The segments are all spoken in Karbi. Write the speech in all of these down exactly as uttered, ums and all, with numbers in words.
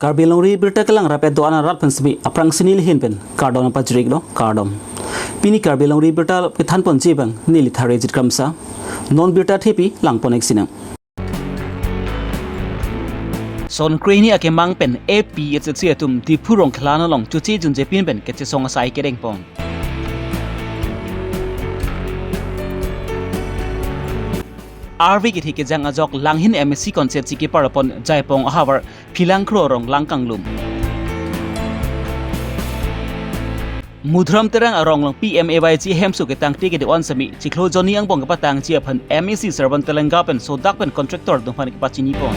Karbi Longri Birta kelang rapet do-an arat pen semi aphrangsi neli ahin pen kardom pajirlo, kardom. Pini Karbi Longri Birta kethanponji abang neli Tharejit Kramsa. Non birta thepi langpon-ik sinang. Son krehini akemang pen A P H L C atum Diphu Rongkhelan along choche junje pin pen kachesong asai kedengpon. Arve kethe kejang ajok Langhin M A C constituency keparpon Jaipong ahavar Philangkro arong lang kanglum. Mudram Terang arong along P M A Y G hemso ketangte kedo-an semi chiklo jonni angbong kepatangji aphan M A C Sarban Telenga pen sodak pen contractor atum aphan kepachinipon.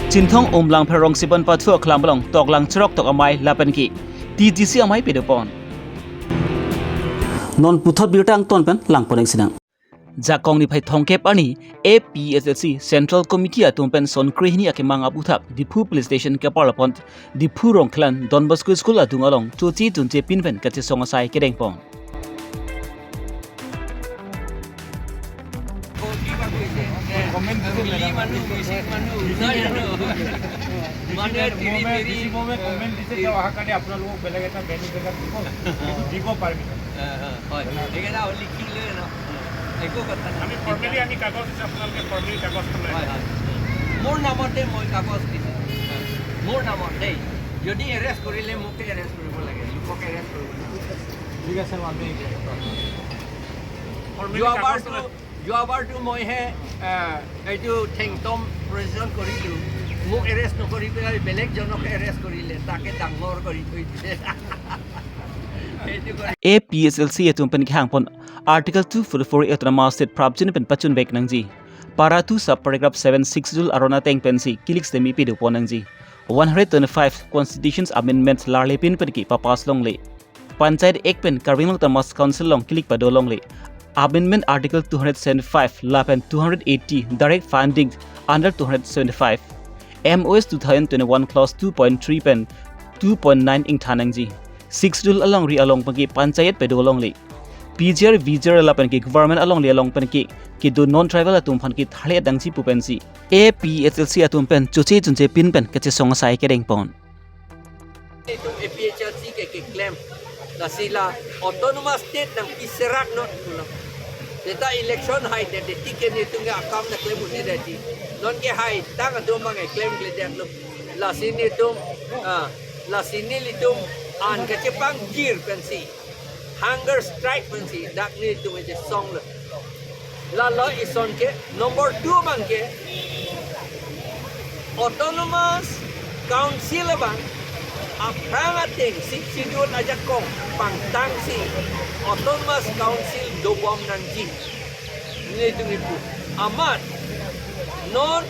Chinthong Umlang Pherong Siban Pathu aklam along toklang cherok tok amei lapen ke T G C amei pedopon. Non puthot birta angton pen langpon-ik sinang. Jakong niphai thomkep arni A P H L C Central Committee atum pen son krehini akemang aputhak Diphu Police Station keparpon Diphu Rongkhelan Don Bosco School adung along choche junje pin pen kachesong asai kedengpon. Comment দিছে, মিলি মানুহ, মিচিং মানুহ, নাই জানো? মানে, তিৰি, তিৰি। মই comment দিছে, তেওঁ অহাৰ কাৰণে আপোনালোকক বেলেগ এটা venue জেগাত দিব, দিব permission। অ, অ, হয়। সেইকাৰণে লিখি লৈ ন। একো কথা নাই। আমি formally আমি কাগজ দিছে, আপোনালোকে formally কাগজখন লৈ হয়, হয়। মোৰ নামতে মই কাগজ দিছো। মোৰ নামত দেই। যদি arrest কৰিলে মোকে arrest কৰিব লাগে, লোকক arrest কৰিব নালাগে। ঠিক আছে, আমি formally যোৱাবাৰতো কাগজখন যোৱাবাৰতো মইহে, আহ, এইটো ঠেংটম procession কৰিলো। মোক arrest নকৰি পেলাই বেলেগ জনক arrest কৰিলে, তাকে ডাঙৰ কৰি থৈ দিলে। সেইটো কৰি A P H L C atum pen kehangpon Article two forty-four A Autonomous State prapjin pen pachunvek nangji. Para two sub paragraph seven Sixth Schedule aron ateng pensi kilik semi pedopon nangji. One hundred twenty-five Constitutions Amendments larle pin pen ke papass longle. Panchayat Act pen Karbi Anglong Autonomous Council along kilik pado longle. Amendment Article two hundred seventy-five lapen two hundred eighty direct funding under two hundred seventy-five. M O S two thousand twenty-one clause two point three pen two point nine ingthan nangji. Sixth Schedule alongri along pen ke panchayat pado longle. P G R, V G R lapen ke government alongle along pen ke kedo non-tribal atum aphan ke tharle dangji pu pensi A P H L C atum pen choche junje pin pen kachesong asai kedengpon. Itum A P H L C ke keklem. Lasi la autonomous state nangpi serak non pulo. Seta election hai det ti ke netum ke akam nangklem un-e det ti. Non ke hai tang atum mang klem kledetlo. Lasi netum, ah, lasi nelitum an kachepangkir pensi, hunger strike pensi dak netum ejok songlo. Lalo ison ke number two abang ke Autonomous Council abang aphrang ateng Sixth Schedule ajakong pangtangsi Autonomous Council dobom nangji. Netum ipu. Amat non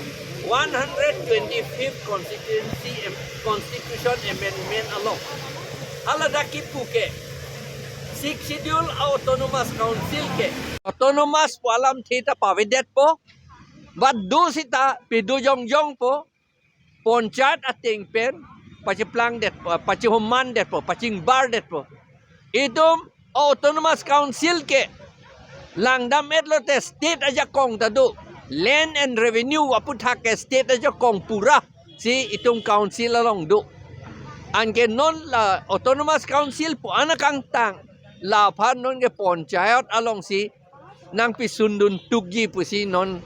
one hundred twenty-fifth Constituency Am-, Constitution Amendment along. Haladak kipu ke Sixth Schedule Autonomous Council ke autonomous pu alamthe ta pavedetpo, but do sita pedo jongjongpo, panchayat ateng pen pacheplangdetpo, pachehumandetpo, pachingbardetpo. Itum Autonomous Council ke langdam-et lote state ajakong ta do. Land and Revenue aputhak ke state ajakong pura si itum council along do. Anke non la Autonomous Council pu an akangtang, laphan non ke panchayat alongsi nangpisun dun tukji pusi non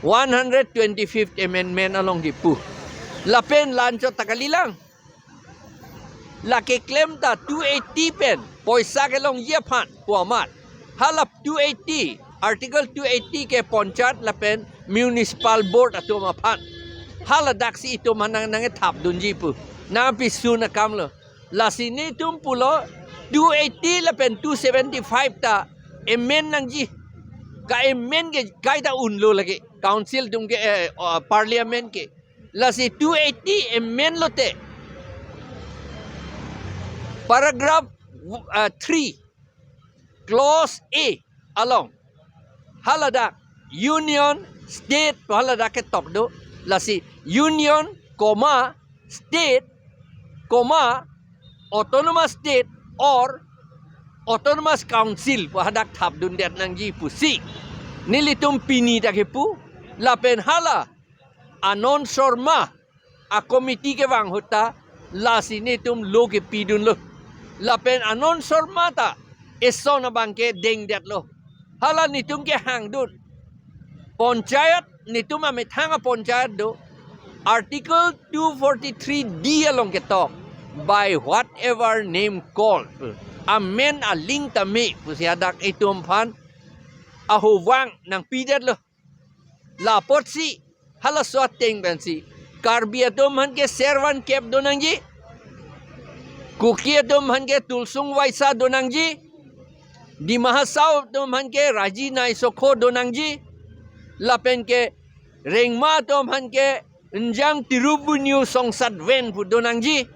one hundred twenty-fifth Amendment along kipu. Lapen la-anchot ta kalilang. La keklem ta two eighty pen poisa kelongji aphan pu amat. Hala two eighty, Article two eighty ke panchayat lapen municipal board atum aphan. Haladaksi itum aphan nang, nangkethap dunji pu. Nangpisun akamlo. Lasi netum pulo two eighty lapen two seventy-five ta amend nangji. Ka-amend ke kaita unlo lake. Council atum ke, eh, uh, parliament ke. Lasi two eighty amend lote. Paragraph, uh, three, clause A along. Haladak union, state, haladak ketok do. Lasi union, comma, state, comma, autonomous state or autonomous council pu hadak thapdundet nangji pusi nelitum pini ta kipu. Lapen hala Anand Sharma a committee kevang ahut ta lasi netum lo kepidunlo. Lapen Anand Sharma ta eson abang ke dengdetlo. Hala netum kehangdun. Panchayat, netum amethang a panchayat do. Article two forty-three D along ketok, "By whatever name called." Amen aling tame pusi hadak itum aphan ahuvang nangpidetlo. Lapotsi halaso ateng pensi Karbi atum aphan ke Servan Kep donangji, Kuki atum aphan ke Tulsung Vaisa donangji, Dima Hasao atum aphan ke Raji Naisokho donangji, lapen ke Rengma atum aphan ke Njang Tirubunyu Songsat Ven pu donangji,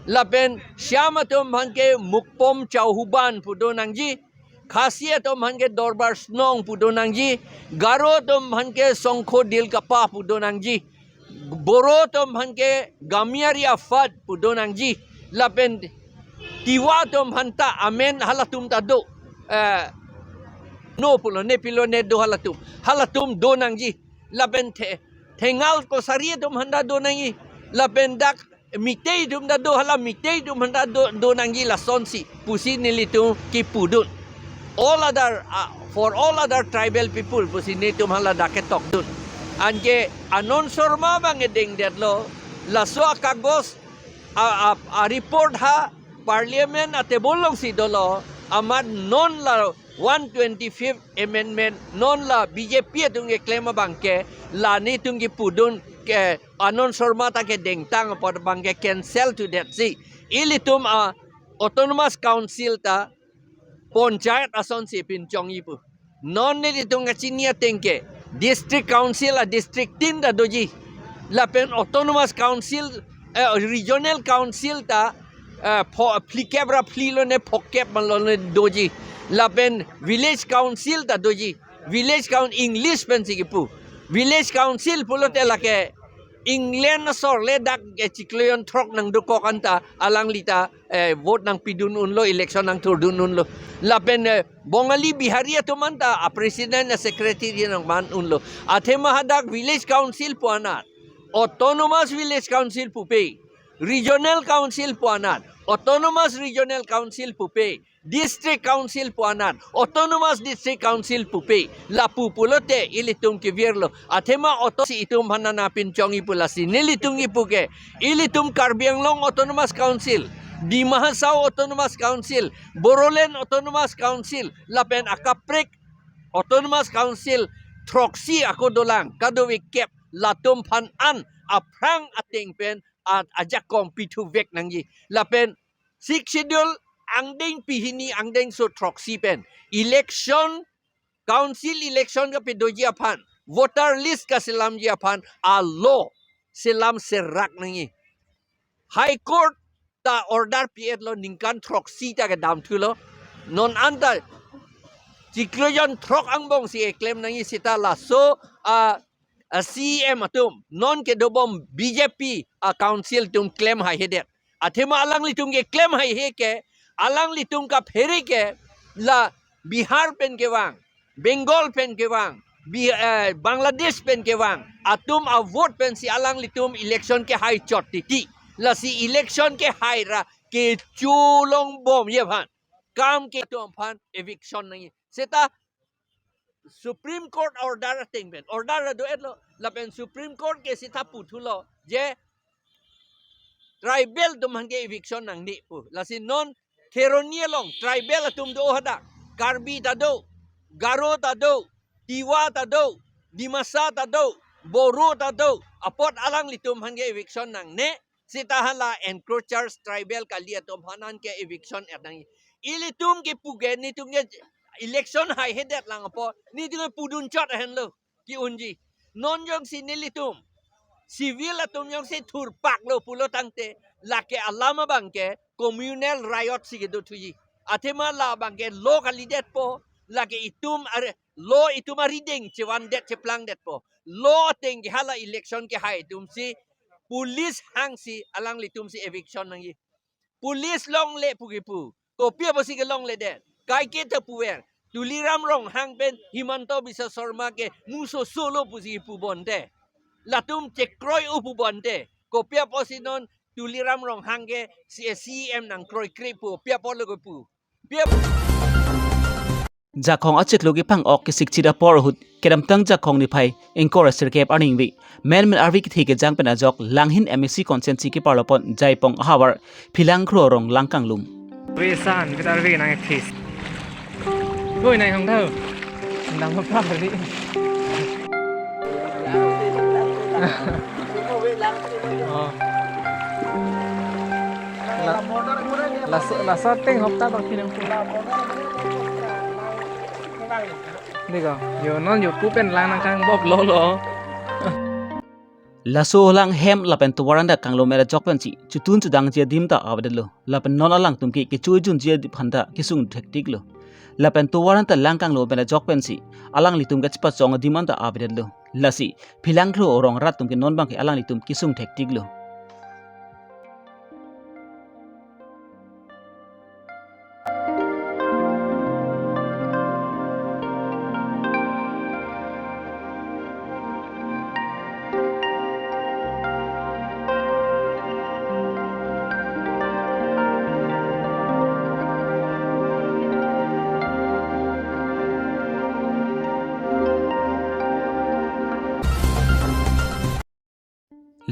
lapen Shyam atum aphan ke Mukpom Chauhuban pu donangji, Khasi atum aphan ke Dorbar Snong pu donangji, Garo atum aphan ke Songkho Dilkapa pu donangji, Boro atum aphan ke Gamiari Afad pu donangji, lapen Tiwa atum aphan ta amen halatum ta do. Eh, no pulo, ne pilo ne do halatum. Halatum donangji. Lapen the, Thengal Kosari atum aphan ta donangji. Lapen dak Meitei atum ta do, hala Meitei atum aphan ta do, donangji lasonsi pusi nelitum kipudun. All other, uh, for all other tribal people pusi netum hala dak ketokdun. Anke Anand Sharma abang ke dengdetlo. Laso akagos a, a, a report ha Parliament a table alongsi dolo. Amat non la one twenty-fifth Amendment, non la B J P atum keklem abang ke, la netum kipudun ke Anand Sharma ta kedengtang apot abang ke cancel to that si. Ilitum a Autonomous Council ta panchayat asonsi pinchongji pu. Non nelitum kachini ateng ke District Council a district tin ta doji. Lapen Autonomous Council, eh, Regional Council ta, eh, pho-, phlikep ra phli lone phokep man lone doji. Lapen Village Council ta doji. Village Coun-, English pensi kipu. Village Council pulote lake England asor le dak ke chiklo jonthrok nangdokok anta alangli ta, eh, vote nangpidun unlo, election nangthurdun unlo. Lapen, eh, Bongali Bihari atum anta a president a secretary nangman unlo. Athema hadak Village Council pu anat, Autonomous Village Council pupe, Regional Council pu anat, Autonomous Regional Council pupe, District Council pu anat, Autonomous District Council pupe, lapu pulote ilitum kevirlo. Athema auto si itum aphan nangpinchongji pu lasi nelitum kipu ke, ilitum Karbi Anglong Autonomous Council, Dima Hasao Autonomous Council, Bodoland Autonomous Council, lapen akaprek Autonomous Council throksi ako dolang, kadokave kep, latum aphan an aphrang ateng pen a-, ajakong pithuvek nangji. Lapen Sixth Schedule angdeng pehini angdengso throksi pen election, council election kapadoji aphan, voter list kaselamji aphan a law selam serak nangji. High Court ta order pi-etlo, ningkan throksi ta kedamthulo. Non anta chiklo jonthrok angbong si keklem nangji seta laso a, a C E M atum, non kedobom B J P a council atum klem haihedet. Athema alanglitum keklem haihe ke, alanglitum kaphere ke, la Bihar pen kevang, Bengal pen kevang, Bi-, eh, Bangladesh pen kevang atum a vote pensi alanglitum election kehai chot titi. Lasi election kehai ra kecholongbomji aphan, kam ke atum aphan eviction nangji. Seta Supreme Court order ateng pen, order ado-etlo, lapen Supreme Court ke seta puthulo je tribal atum aphan ke eviction nangne pu. Lasi non Kheroni along tribal atum do hadak. Karbi ta do, Garo ta do, Tiwa ta do, Dimasa ta do, Boro ta do. Apot alanglitum aphan ke eviction nangne. Seta hala encroachers tribal kali atum aphan an ke eviction et nangji. Ilitum kipu ke, netum ke election haihedet lang apot netum ke pudun chot ahenlo ki-unji. Non jongsi nelitum civil atum jongsi thurpaklo pulo tangte, lake alam abang ke communal riot si kedothuji. Athema labang ke law kalidetpo, lake itum are, law itum arideng chevandet cheplangdetpo. Law ateng ke hala election kehai atumsi police hangsi alanglitumsi eviction nangji. Police longle pu kipu. Kopi apotsi kelongledet? Kaike ta puver. Tuliram Ronghang pen Himanta Biswa Sarma ke musoso lo pusi kipu bonte. Latum chekroi-o pu bonte, kopi apotsi non Tuliram Ronghang ke C E M nangkroikre pu, pi apotlo kepu. Pi ap- Jakhong achiklo kepang-ok kesikchit apor ahut, kedamtang Jakhong niphai ingkoi ra sirkep arnivei, menmen arve kethe kejang pen ajok Langhin M A C constituency keparlopon Jaipong ahavar Philangkro arong lang kanglum. Ve san, kita ve nang tis. Oi, nang hong tau. Nang apa tadi? Oh. La, la sa teng hopta bak kinang pu. Dega, yo non yo pu pen lang nangkangbop lolo. Laso alang hem lapen tovar anta kanglum ajok pensi chotun chodangji adim ta avedetlo. Lapen non alangtum ke kecho junji adim aphan ta kesung thektiklo. Lapen tovar anta lang kanglum ajok pensi alanglitum kachepachong adim anta avedetlo. Lasi Philangkro arong rat atum ke non abang ke alanglitum kesung thektiklo.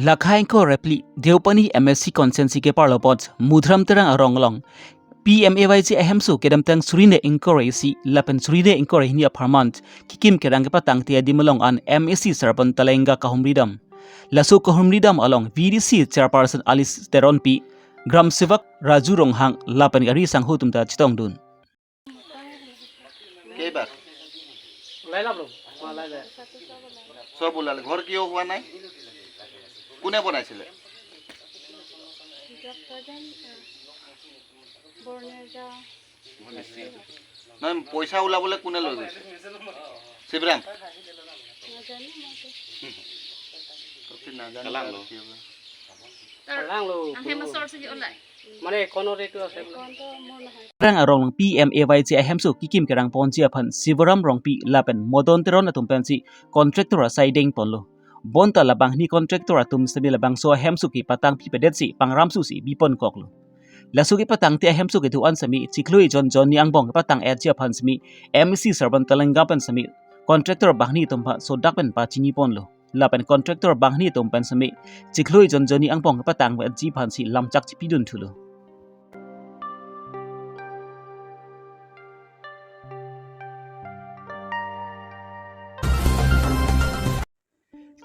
Lakha ingkoi ra phli Deopani M A C constituency keparlopon Mudram Terang arong along P M A Y G ahemso kedamtang suri hini ingkoi ra isi lapen suri hini ingkoi ra hini apharman kekim kerang kepatangte adim along an M A C Sarpan Talenga kahumri dam. Laso kahumri dam along V D C chairperson Alice Teronpi, Gram Sevak Raju Ronghang lapen gari sangho atum ta chetongdun. কেইবাৰ? ওলাই লাভ ল'ব। ওলাই যায়। সব ওলালে। ঘৰ কিয় হোৱা নাই? কোনে বনাইছিলে? নহয়, পইচা ওলাবলৈ কোনে লৈ গৈছে? শিৱৰাম? নাজানো মই। তহঁতি নাজানিলে আৰু কি হ'ব? Ang hema source hi ulai. মানে কোন রেটু আছে? Terang arong P M A Y G ahemso kekim kerang ponji aphan Sivaram Rongpi lapen Modon Teron atum pensi contractor asai dengponlo. Bonta labang hini contractor atum semi labangso ahemso kepatang phipedetsi pangramsusi biponkoklo. Laso kepatangte ahemso kedo-an semi chiklo ejon Johnny Angbong kepatang-etji aphan semi M A C Sarpan Talenga pen semi contractor banghini atum aphan sodak pen pachiniponlo. Lapen contractor banghini atum pen semi chiklo ejon Johnny Angbong kepatang-etji aphansi lamchak chipidunthulo.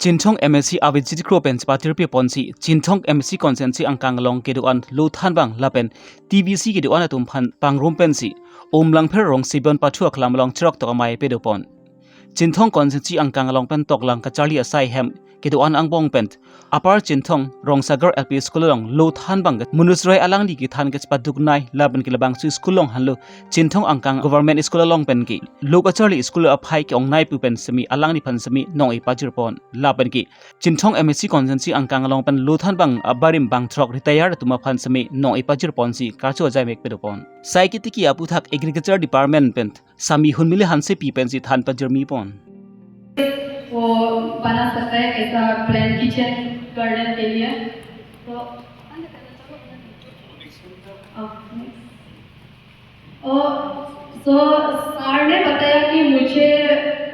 Chinthong M A C Abhijit Kro pen chepatirpi ponsi Chinthong M A C constituency angkang along kedo-an lo thanbang lapen T V C kedo-an atum aphan pangrum pensi Umlangpher rong Sibion Pathu aklam along cheroktok amei pedopon. Chinthong constituency angkang along pen toklang kacharli asai hem kedo-an angbong pen Upper Chinthong Rongsagar L P School along lo thanbang Manoj Roy alangli kethan kechepaduknei lapen ke labangso school along henlo Chinthong angkang Government School along pen ke lo kacharli school aphai ke-ongnei pu pen semi alangliphan semi nong-e pajirpon lapen ke Chinthong M A C constituency angkang along pen lo thanbang abarim bangthrok retire atum aphan semi nong-e pajirponsi karcho ajaimek pedopon. Sai ketiki aputhak Agriculture Department pen Sami Hunmili Hansepi pensi than pajirmipon. वो बना सकता है ऐसा plane kitchen garden के लिए। तो और so sir ने बताया कि मुझे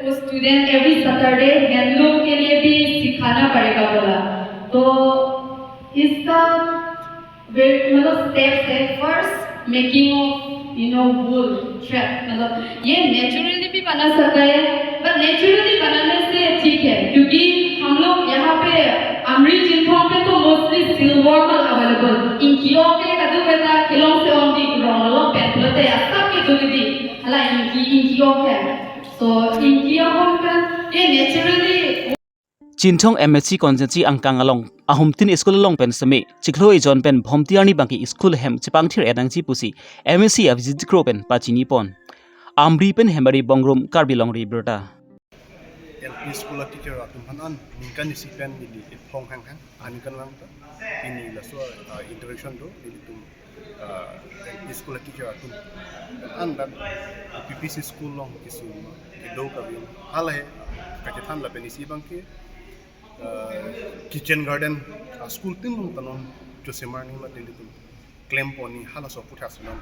वो स्टूडेंट एवरी सैटरडे हैंडलूम के लिए भी सिखाना पड़ेगा बोला। तो इसका वे मतलब स्टेप्स है, first making of you know wool thread, मतलब ये नेचुरली भी बना सकता है, बट नेचुरली बनाने से ठीक है, क्योंकि हम लोग यहाँ पे अमरी चिंथोंग पे तो mostly silk worm available, inky okay का दो बेटा किलों से ऑन दी रॉन्ग लो पेन लो ते सब के जो दी हला इंकी इंकी ओके, सो इंकी ओके ये naturally Chinthong M A C constituency angkang along Ahumtin school along pen semi chiklo ejon pen Bhomti arni abangke school hem chepangthir-et nangji pusi M A C Abhijit Kro pen pachinipon. Amri pen Hemari Bongrung, Karbi Longri Abirta. L P school a teacher atum aphan an ningkan isi pen neli iphong hang hang aningkan lang ta pini laso, ah, interaction do nelitum, ah, L P school a teacher atum an dak P P C school along kesung kedo kave halahei kachethan lapen isi abangke Kitchen garden a school tin along ta non chosemar nangji mate ilitum klempo ni halaso aputhak si non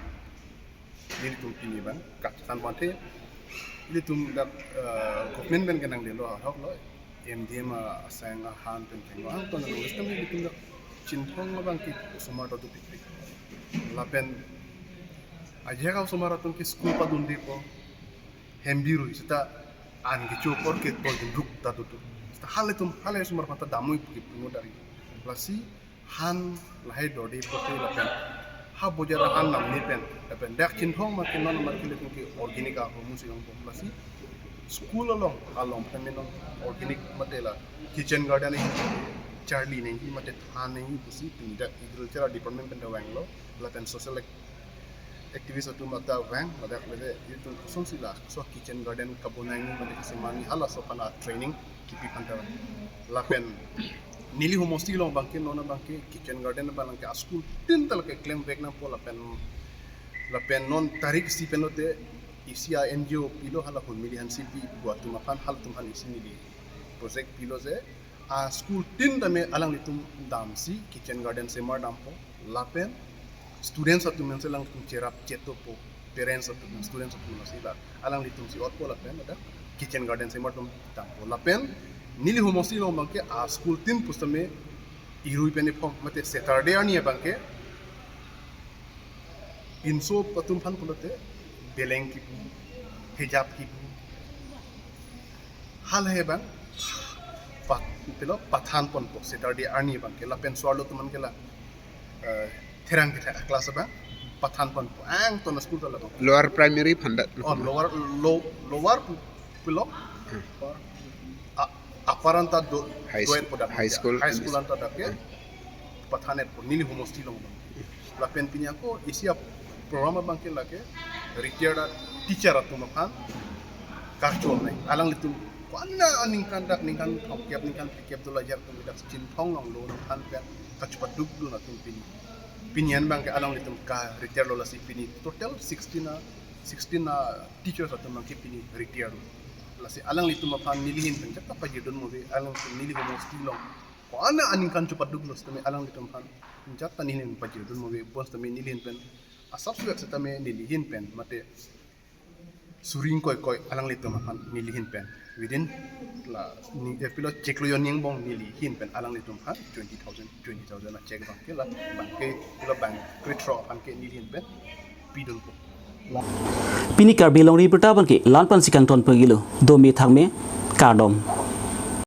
nelitum pini abang kachethan pon-e. Ilitum dak, eh, government pen kenangdetlo ahok lo, M D M asang ahan pen kenglo, angton lo, ilitum dak Chinthong abang ke osomar ta dopikpik. Lapen ajak osomar atum ke school padundepo, hem birui seta an kecho apor ke tol dunduk ta dodo. Seta halatum, halai osomar aphan ta damnoi pu kipu ngodari. Lasi han lahai dorde pote lapen ha bojar ahan namne pen lapen dak Chinthong ma ke non ma ke ilitum ke organic ahormu si longpo. Lasi school along along tame non organic mate la kitchen garden charli nangji mate than nangji pusi pini dak agriculture department pen ta vanglo lapen social activist atum ta vang, ladak lele ilitum kosonsi laso kitchen garden kabonai nangji mate kesemar nangji halaso aphan a training kipi aphan ta vang. Lapen neli homosti along abang ke non abang ke kitchen garden abang ke a school tin ta lake klemvek nangpo lapen, lapen non tarik isi pen lote isi a N G O pilo, hala Hunmili Hansepi pu atum aphan, halatum aphan isi neli project pilo je a school tin tame alanglitum damsi kitchen garden semar dampo lapen students atum pensi alangtum cherap chetopo, parents atum, students atum pensi la alanglitum si otpo lapen ada kitchen garden semar atum dampo lapen neli homosti along abang ke a school tin pusitame irui pen iphong mate Saturday arni abang ke pinso atum aphan pulote beleng kipu, hijab kipu, hal he abang pat pilo pathan ponpo Saturday arni abang ke lapen so-arlo atum aphan ke la, eh, therang kethe a class abang pathan ponpo, angton a school ta labang. Lower primary aphan dak. Oh, lower, low, lower pu-, pilo. Hmm. Or, a-, upper anta do, high doen school, po dak high ya. School. High school anta dak ya. Hmm. Pathan-etpo neli homosti along abang. Lapen pini ako isi a program abang ke lake retired teacher atum aphan karchol nai. Alanglitum kona aningkan dak ningkan thomkep ningkan phlikep dola ajak atum dak Chinthong along lo aphan pen kachepaduk dun atum pini. Pini an abang ke alanglitum ka retired lo lasi pini total sixteen a, sixteen a teachers atum abang ke pini retired lo. Lasi alanglitum aphan neli ahin pen jat ta pajirdun mo ave, alanglitum neli homosti along kona aningkan chepaduk lo sitame alanglitum aphan jat ta neli ahin pajirdun mo ave, bonsitame neli ahin pen asap suyak sitame neli ahin pen mate suri ingkoi koi alanglitum aphan neli ahin pen within la ni, eh, pilo chiklo jon ni angbong neli ahin pen alanglitum aphan twenty thousand, twenty thousand a cheque abang ke la abang ke pilo abang krethrok aphan ke neli ahin pen pidunpo. Pini Karbi Longri Abirta abang ke la-an pensi kangton pagilo, dome thakme, kardom.